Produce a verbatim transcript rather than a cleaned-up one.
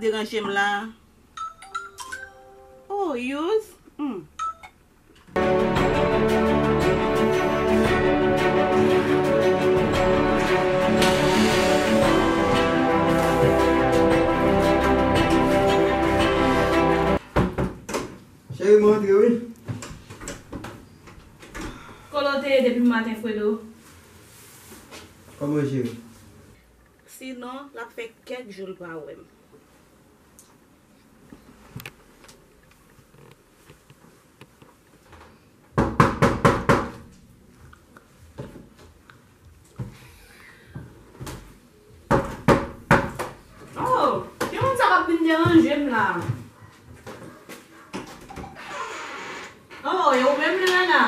Deranje m la. Oh, use. Hmm. Cheri, m antre wi. Kote w te ye depi maten, Fredo? Kòman, cheri? Sinon, l ap fè kèk jou l pa wè m. Oh, ki moun sa k ap vin deranje m la? Oh, e ou menm, Lilana?